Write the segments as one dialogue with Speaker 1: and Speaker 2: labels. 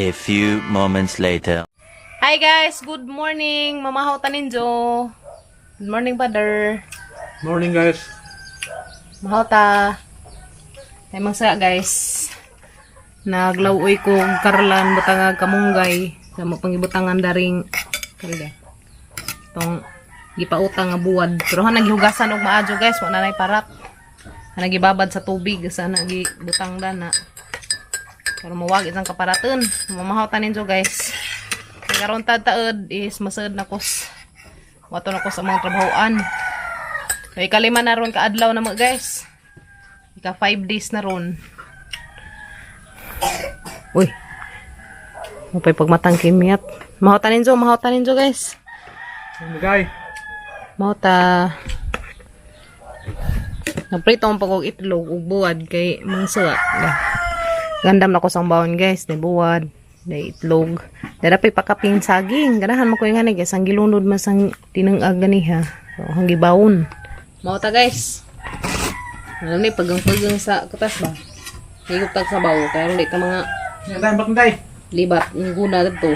Speaker 1: A few moments later.
Speaker 2: Hi guys, good morning. Mamahaw ta ninyo. Good morning, brother.
Speaker 3: Morning, guys.
Speaker 2: Mahaw ta. Ay mangsa guys. Naglawoy ko og karlan butangag kamunggay. Sa mo pangibutangan daring karga. Tong gipautang nga buwad. Pero han nagihugasan og maadyo guys, wa na nay parat. Han nagibabad sa tubig sa nagibutang dana. Pero mawag isang kaparaton. Mamahaw ta ninyo guys. Kay karon tad taod is masaad na kos. Wato na ko sa mga trabahoan. So, ikalima na ron kaadlaw na mo guys. Ika 5 days na ron. Uy. Mapay pagmatang kimiyat. Mahota ninyo, mahota ninyo guys.
Speaker 3: Guy.
Speaker 2: Mahota. Naprito ang pag itlog ug buwad kay mangsa. Gandam na ko sa bawon guys, day buwad, day itlog. Dara pay pakaping saging. Ganahan mo ko yung hanay guys, ang gilunod man sang tinangag ganiha. So, ang gibawon. Mahota guys. Alam ni pagang-pagang sa kutas ba? Higop tag sa bawo kaya di ta mga
Speaker 3: Yan tayo, bakit tayo?
Speaker 2: libat ng guna dito.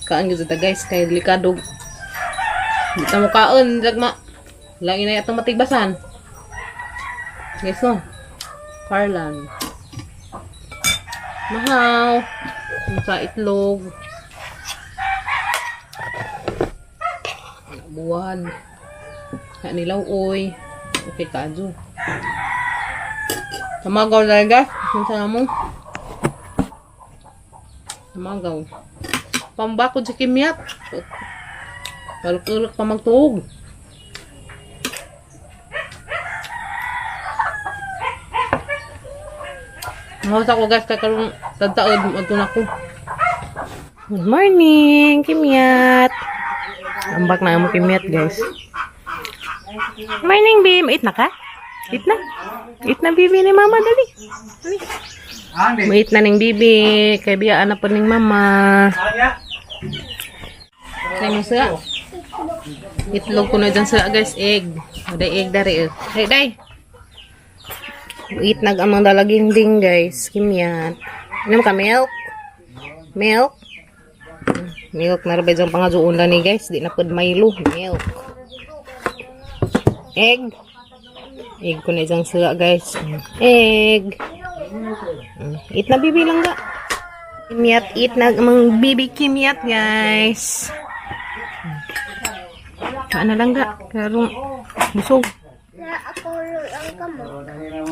Speaker 2: Kaan gyud ta guys kay delikado. Di ta mo kaon dagma. Lang inay atong matigbasan. Guys no. Carlan. Mahaw. Sa itlog. Buwan. Ka nilaw oy. Okay kaadyo. Tamagaw na guys. Kinsa na mo? Tamagaw. Pambakod sa kimyat. Talok-ulok pa magtuog. Mahos ako guys kay karong tagtaod adto na ko. Good morning, Kimyat. Ambak na mo Kimyat guys. Morning, Bim. Eat na ka? Eat na. Eat na bibi ni mama dali. Dali. Eat na ning bibi kay biyaan na po ning mama. Kay mo sa. Itlog ko na dyan sa guys, egg. Day egg dari eh. Day day. Eat nag amang dalaging ding guys, kimyat. Inom ka milk? Milk? Milk na rabay dyan pangajuon na ni guys, di na pud Milo, milk. Egg. Egg ko na dyan sila guys. Egg. Eat na bibi lang ga. Kimyat, eat na amang bibi kimyat guys. Kaan na lang ga. Karong busog.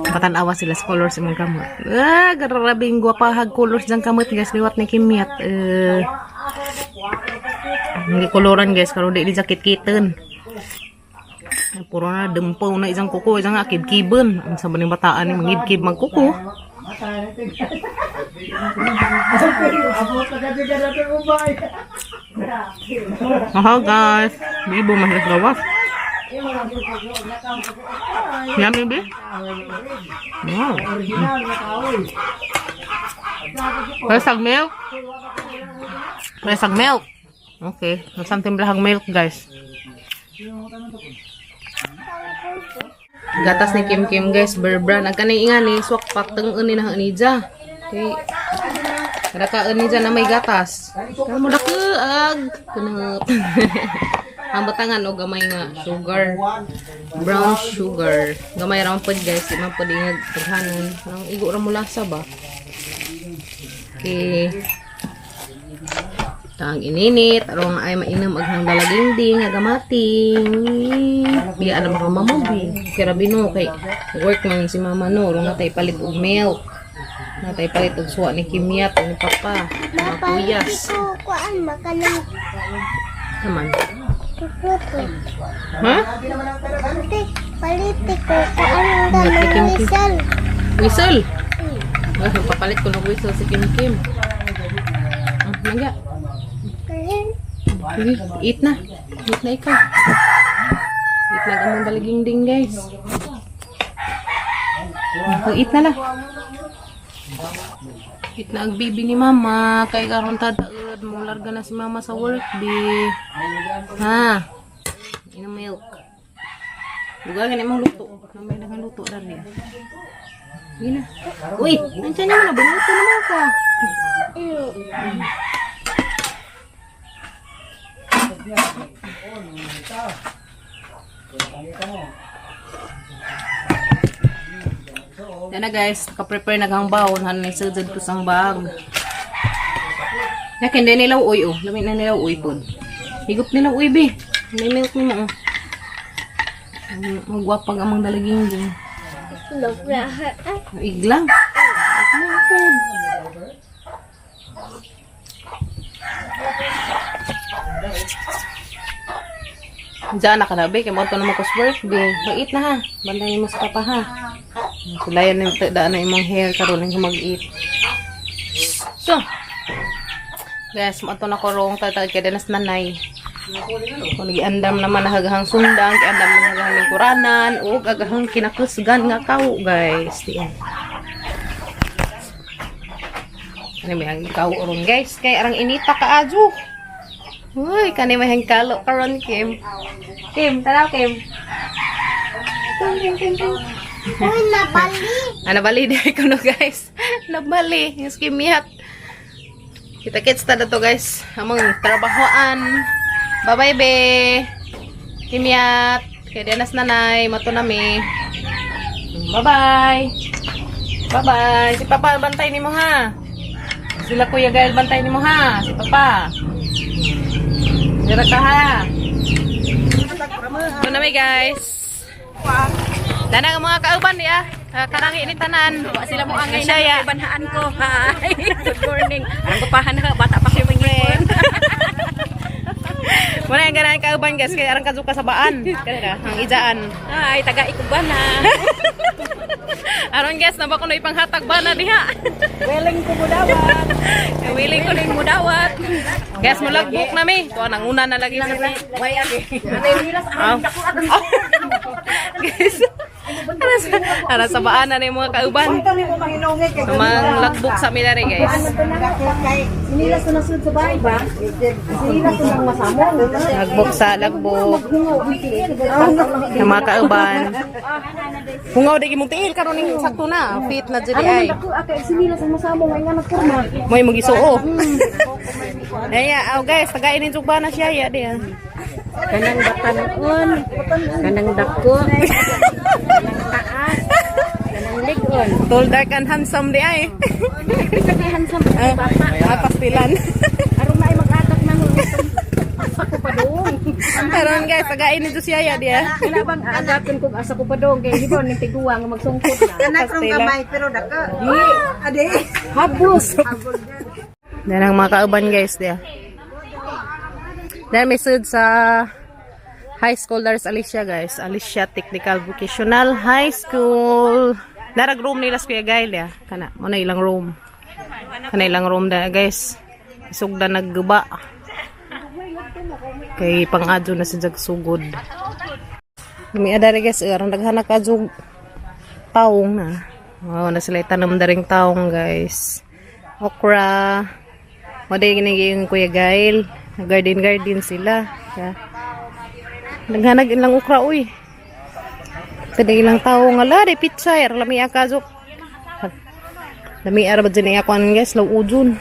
Speaker 2: Patanawa sila sa colors imong kamot. Ah, garabing gwapahag colors dyan kamot guys. Liwat ni kimyat. Eh, hindi koloran guys. Karon di jacket kitten. Puro na dumpaw na isang kuko, isang akib-kibon. Ang sa maning bataan ni mangibkib magkuko. Aha guys, bibo mas gawas. Yummy bi? Wow. Presag milk? Presag milk. Okay, nasang timplahang milk guys. Gatas ni Kim Kim guys, Bear Brand. Ang kaning inga ni swak pak teng ni na ni ja. Okay. Kada ka ni ja na may gatas. Kamo mo ag kunot. Ang batangan og gamay nga sugar. Brown sugar. Gamay ra man pod guys, di man pod ingag taghanon. Parang igo ra mo lasa ba. Okay. Tang ininit, aron ay mainom aghang dalaginding, agamating. Biya alam ka mama bi. Kira bino kay work man si mama no, aron natay palit og milk. Natay palit og suwa ni Kimyat ni papa, mga kuyas.
Speaker 4: Kuan makanang
Speaker 2: Naman.
Speaker 4: tututo.
Speaker 2: Ha?
Speaker 4: Ate, paliti ko kuan
Speaker 2: Ba't
Speaker 4: ganang
Speaker 2: Kim Kim?
Speaker 4: whistle.
Speaker 2: Whistle. Ay, papalit ko ng whistle si Kim Kim. Ah, langga.
Speaker 4: Kain.
Speaker 2: Sige, eat na. Eat na ikaw. Eat na ang dalaging ding, guys. Pag-eat na lang. Eat na ang bibi ni mama. Kay karon tadaod mo larga na si mama sa work, bi. Ha? Ina milk. Duga gani mong luto. Namay daghang luto dali. Sige na. Uy, nandiyan naman na. Bunuto naman ka. Yan na guys, naka-prepare na kang baon. Hanan na sudod ko sang bag. Yakin, hindi nilaw uy oh. Lamit na nilaw uy po. Higop nilaw uy be. May milk nimo oh. Magwapag amang dalaging din. Iglang. Iglang po. Diyan na ka na, be. Kaya mo ito naman ko sa birthday. Mag-eat na ha. Bantayan mo sa papa ha. Sulayan na yung daan na imong hair karon yung mag-eat. So, guys, mo ato na ko rong tatag kay danas nanay. Kung giandam naman na hagahang sundang, giandam na hagahang lingkuranan, ug agahang kinakusgan nga kaw, guys. Diyan. Ano may ang ikaw ron, guys? Kay arang inita ka adyo. Uy, kani may hangkalo karon, Kim. Kim, tanaw, Kim. Kim, Kim, Kim, Kim.
Speaker 4: Uy, nabali.
Speaker 2: Ah, nabali di ko no, guys. Nabali. Yung skimiyat. Kita-kits ta na to, guys. Among trabahoan. Bye-bye, be. Kimiyat. Kaya dianas nanay. Mato nami. Bye-bye. Bye-bye. Si Papa, bantay ni mo, ha? Sila Kuya Gael, bantay ni mo, ha? Si Papa. Dira ka, ha? Ito nami, guys. Dana ang mga kauban niya. Kanang ini tanan.
Speaker 5: Wa sila mo angay
Speaker 2: Siya, ya.
Speaker 5: na ibanhaan ko. Hi. Good morning. Ang gupahan na bata pa kayo mangipon.
Speaker 2: Wala yung ganahan kauban guys kay arang kadto sa baan. Kanina ang ijaan.
Speaker 5: Ay, taga ikuban na.
Speaker 2: Aron guys, naba ko na ipanghatag ba na diha.
Speaker 5: Willing ko mo dawat.
Speaker 2: Willing ko
Speaker 5: Willing mo dawat.
Speaker 2: Guys, mo lagbok na mi. Tuwa nanguna na lagi sila.
Speaker 5: Way agi.
Speaker 2: Oh. Guys. Ara sa baan na ni mga kauban. Mang lagbok sa mi diri guys. Lagbok sa lagbok. Ng mga kauban. Hungaw di imong tiil karon ning sakto na, fit na jud ay. Moy magisuo. Aya, oh guys, tagain ning tugba na siya ya diya.
Speaker 5: Kanang batanon, kanang dako, kanang taas, kanang ligon.
Speaker 2: Tall, dark and handsome di ay.
Speaker 5: Sabihan sa mga bata.
Speaker 2: Ah, pastilan.
Speaker 5: Aron na ay mag-atak na mo. Asa ko pa doon.
Speaker 2: Karon guys, tagain ni siya ya diya.
Speaker 5: Wala bang aagaton kung asa ko pa doon kay di ba ning tiguang nga magsungkot na.
Speaker 2: Pastilan.
Speaker 4: pero dako.
Speaker 5: Di. Habos.
Speaker 2: Yan ang mga kauban guys diya. Then may sud sa high school there's Alicia guys. Alicia Technical Vocational High School. Narag room nila sa Kuya Gail ya. Kana mo na ilang room. Kana ilang room da guys. Isugda nagguba. Kay pang-adyo na si Jag sugod. May adari guys, aron daghan na kadyo taong na. Wow, na sila tanom daring taong guys. Okra. Mo day yung Kuya Gail. Garden garden sila. Yeah. Naghanag ilang okra uy. Kada ilang taong ala di pichay ar lami akazok. Lami ara ba dyan ako guys law ujun.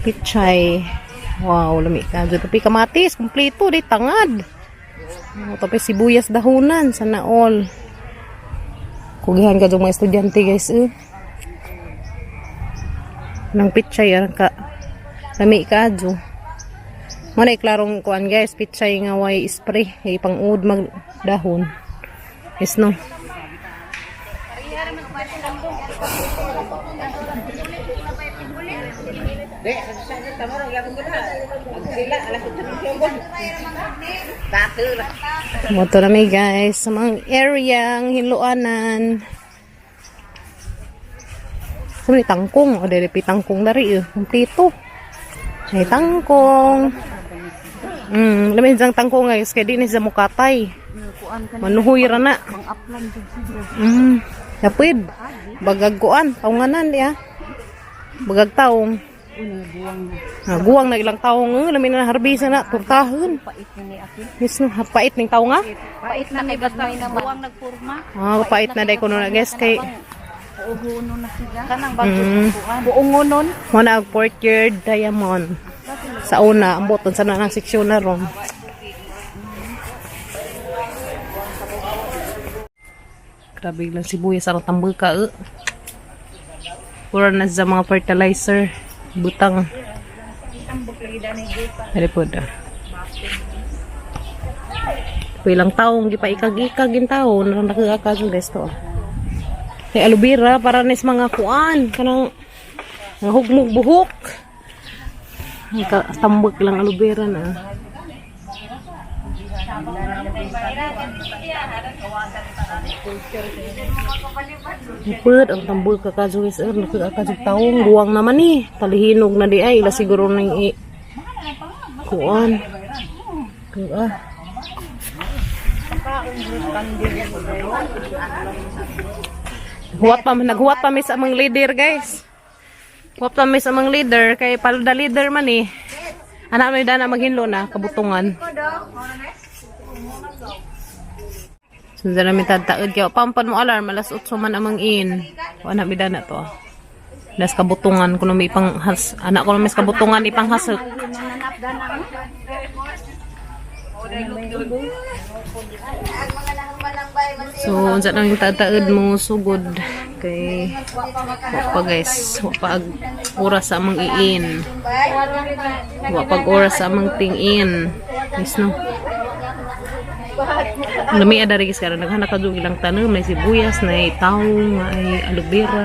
Speaker 2: Pichay. Wow, lami ka. Tapi kamatis, kumpleto di tangad. Oh, tapi sibuyas dahunan sana all. Kugihan ka mga estudyante guys eh. Nang pichay arang ka. Lami ka adyo. Mo na klarong kuan guys, pichay nga way spray ay pang-uod mag dahon. Yes no. Moto na mi guys sa mga area ang hiluanan. Sa may tangkong, o dili pi tangkong dari eh. Kumpleto. May tangkong. Lamin diyang tangkong guys kay di ni siya mukatay. Manuhoy ra na. Napid. Bagag kuan, taunganan diya. Bagag taong. Ah, guwang na ilang taong eh, lamin na harbisa na turtahon. Yes no, pait ning taong ah.
Speaker 5: Pait na kay basta may buwang nagpurma.
Speaker 2: Ah, pait na day kuno na guys kay
Speaker 5: Buogonon na sila. Kanang bago kuan. Buongonon.
Speaker 2: Mo na ang fourth year diamond. Sa una, ang buton sa nang seksyon na ron. Grabe lang sibuyas sa tambaka eh. Pura na sa mga fertilizer. Butang. Dali po da. Ilang taong gipaikag-ikag yung tao. Narang nakakakag guys to. Ah. Kay aloe vera para nis mga kuan kanang mga hugmog buhok. Ang tambak lang aloe vera na. Ipod, ang tambak kakadyo guys, er, nakakadyo taong guwang naman eh. Talihinog na di ay, ila siguro nang i kuan. Kuan. Huwat pa, naghuwat pa mi sa amang leader, guys. Huwat pa mi sa amang leader, kay palda leader man eh. Anak may dana maghinlo na, kabutungan. Sundan namin tataod kaya pampan mo alarm, alas 8 man amang in. O anak mi dana to. Las kabutungan kuno may ipanghas, anak ko may kabutungan ipanghasok. So, unsa nang tataod mo sugod kay wa pa guys, wa pa ag oras sa amang iin. Wa pag oras sa amang ting-in. Yes no. Lami ada guys karon naghanap ka ilang tanom, may sibuyas, may taong, may aloe vera.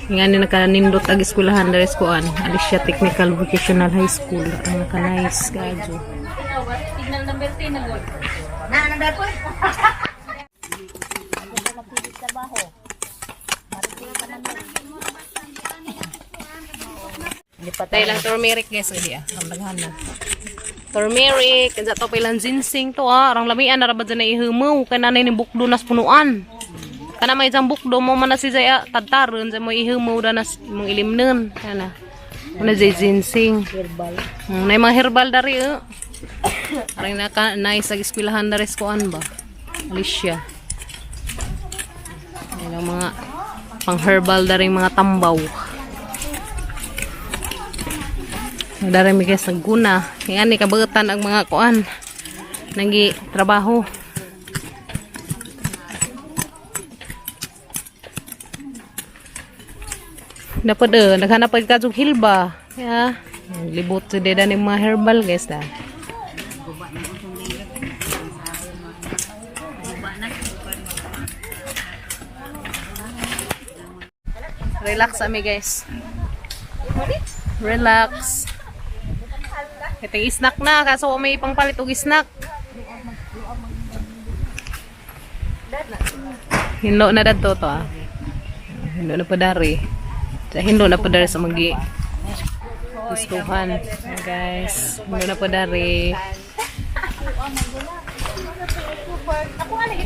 Speaker 2: Nga ni nakanindot ag eskwelahan diri sa kuan, Alicia Technical Vocational High School. Ang naka-nice kadyo. Dahil lang turmeric guys, hindi ah. Ang daghan na. Turmeric, kansa to pa ilang ginseng to ah. Arang lamian na rabad na ihumaw. Kaya nanay ni bukdo nas punuan. Kana may isang bukdo mo man na si Zaya tadtaron sa mo ihumaw da nas mong ilimnon. Kana. Muna zay ginseng. Herbal. Nay mga herbal dari eh. Arang naka nice sa eskwelahan dari sa kuan ba. Alicia. Yan ang mga pang herbal dari mga tambaw. Dari mi guys naguna. Nga ni kabutan ang mga kuan. Nagi trabaho. Dapat eh, naghanap pag kajug hilba. Ya. Libot sa deda ni mga herbal guys da. Relax ami guys. Relax. Ito yung snack na, kaso may pangpalit og snack. Hinlo na dadto to ah. Hinlo na pa dari. Sa hinlo na pa dari sa magi gustuhan. Ayan, guys, hinlo na pa dari.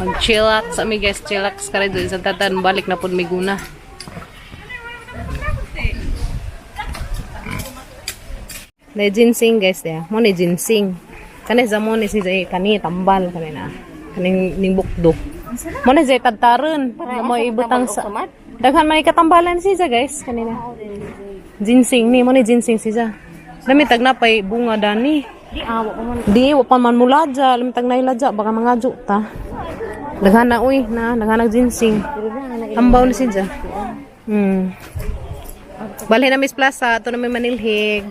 Speaker 2: Mag chillax ami guys, chillax kare doon sa tatan balik na pud miguna. Na ginseng guys ya. Mo ni ginseng. Kani sa mo ni si zay kani tambal kani na. Kaning ning bukdo. Mo ni zay tadtaron. Mo ibutang sa daghan man katambalan siya guys kanina. Ginseng ni mo ni ginseng siya. Lami tag na pay bunga dani.
Speaker 5: Di awa ko man.
Speaker 2: Di wa pa man mulaja, lami tag nailadya baka mangadyo ta. Daghan na uy na daghan na ginseng. Ambaw ni siya. Balhin na Miss Plaza, ato na may manilhig.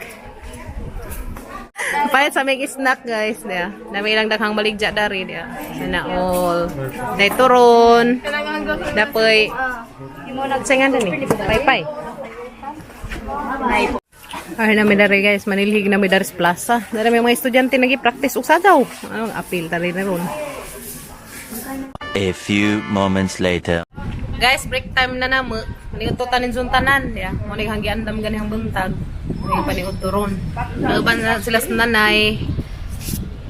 Speaker 2: Palit sa may snack guys, niya. Nami ilang daghang baligya dari niya. Sana all. Day turon. Dapoy. Sa nga ni. Paypay. Ay na dari guys, manilhig na mi dari sa plaza. Dari may mga estudyante nagi-practice og sadaw. Anong apil tari na ron.
Speaker 1: A few moments later.
Speaker 2: Guys, break time na namo. Maniudto tanin tanan, ya. Mo ni hanggi andam gani ang buntag. May paniudto ron. Nauban na sila sa nanay.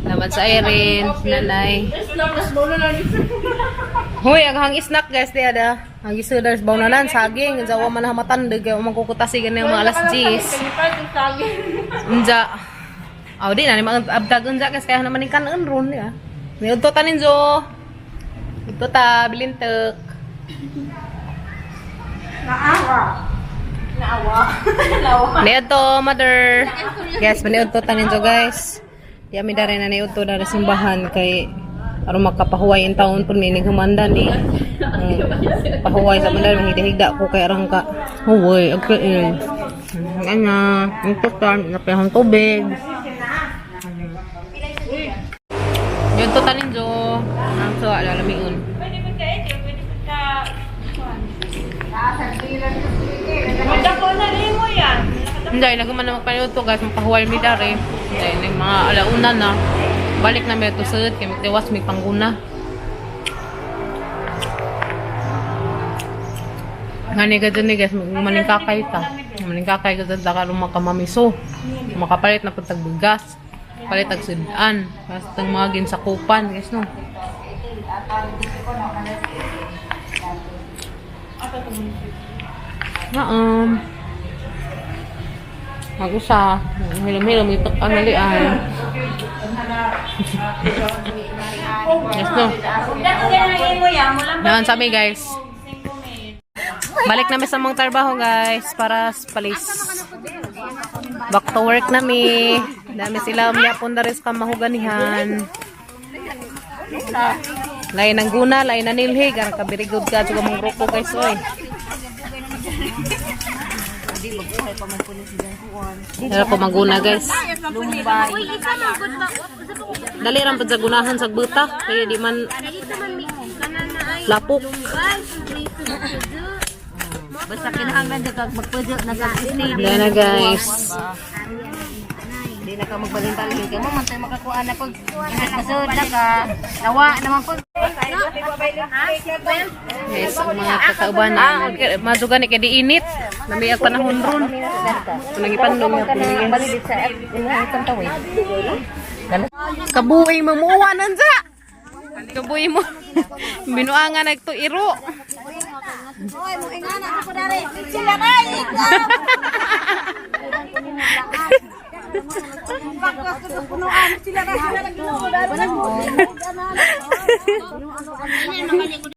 Speaker 2: Laban sa Irene, nanay. Hoy, ang hang snack guys di ada. Ang giso dar sa bawnanan saging, unsa wa man hamatan kay umang kukutasi gani ang mga alas 10. Unja. Aw di na ni mga abtag unja guys kaya naman ni kanon ron ya. Niudto tanin zo. Udto ta bilintek. Naawa. Niod to, mother. Guys, maniod to tanin to, guys. Di ami dara na niod to dara simbahan kay aron makapahuway in taon pud mi humanda ni. Pahuway sa mandar mahigda-higda ko kay arang ka. Huway, agkain. Ana, ang tutan, napihang tubig. Yun to tanin jo. Ang so alalamiun. Hindi, nagaman na magpanood to guys, mapahuwal mi dari. Hindi, yung mga alauna na. Balik na mi ito sa kay magtiwas mi pangguna. Ngani ka dyan eh guys, maning kakay ta. Maning kakay ka dyan, karon makamamiso. Makapalit na pud tag bigas. Palit tag sudan. Basta mga ginsakupan guys no. Na Mag-usa. Hilom-hilom. Itok ang nalian. Yes, no. Nahan sa amin, guys. Balik namin sa mga trabaho, guys. Para sa palis. Back to work nami. Dami sila umyapon na rin sa kamahuganihan. Lain ang guna, lain ang nilhig. Ang kabirigod ka. Tsaka mong ruko, guys. Oy. Dala ko maguna guys. Dali ra pud sa gunahan sa buta kaya di man lapok.
Speaker 5: Basta kinahanglan jud kag magpuyo na sa
Speaker 2: Dali na guys.
Speaker 5: Hindi na ka magbalin-balin kay mo man tayo makakuha na pag kasud na ka. Nawa naman pag
Speaker 2: Guys, ang mga kakaubanan. Madugan ni kay di init. Nami ang panahon ron. Kunang ipandong nga po guys.
Speaker 5: sa imong tawid.
Speaker 2: Kabuhi mo muwa nanza. Kabuhi mo. Binuangan nagto iro.
Speaker 4: Hoy, mo ingana ko dare. Sila ray. Bakwas ko punuan sila ray. Sila lagi ko dare.